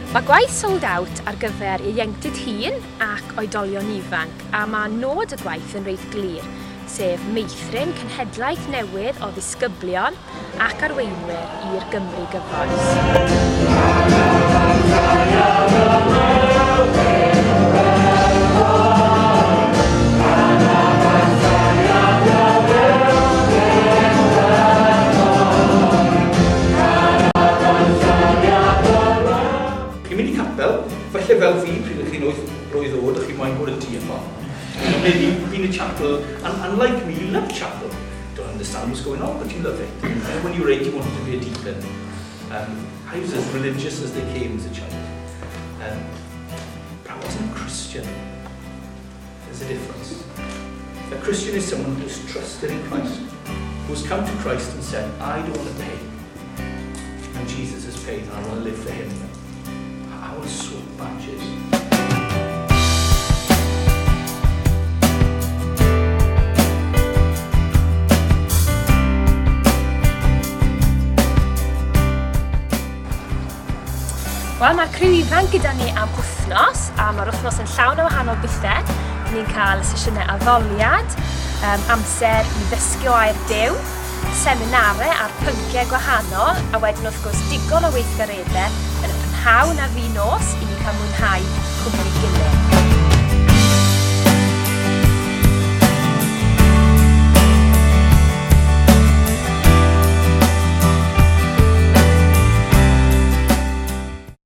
Mae gwaith Sold Out ar gyfer ieuenctid hŷn ac oedolion ifanc, a mae nod y gwaith yn reit glir, sef meithrin cenhedlaeth newydd o ddisgyblion ac arweinwyr i'r Gymru gyfoes. Chi'n mynd i capel, falle fel fi, pryd ych chi'n wyth blwydd oed, ych chi moyn bod yn diacon. You know, maybe you've been to chapel, and like me, you love chapel. Don't understand what's going on, but you love it. And when you were 8, you wanted to be a deacon. I was as religious as they came as a child. But I wasn't a Christian. There's a difference. A Christian is someone who's trusted in Christ, who's come to Christ and said, I don't want to pay. And Jesus has paid, and I want to live for him. I want to swap badges. Wel, mae'r criw ifanc gyda ni am wythnos, a mae'r wythnos yn llawn o wahanol bethau. Ni'n cael sesiynau addoliad, amser i ddysgu o air Duw, seminarau ar pynciau gwahanol, a wedyn wrth gwrs digon o weithgareddau yn y prynhawn a fin nos i ni cael mwynhau cwmni gilydd.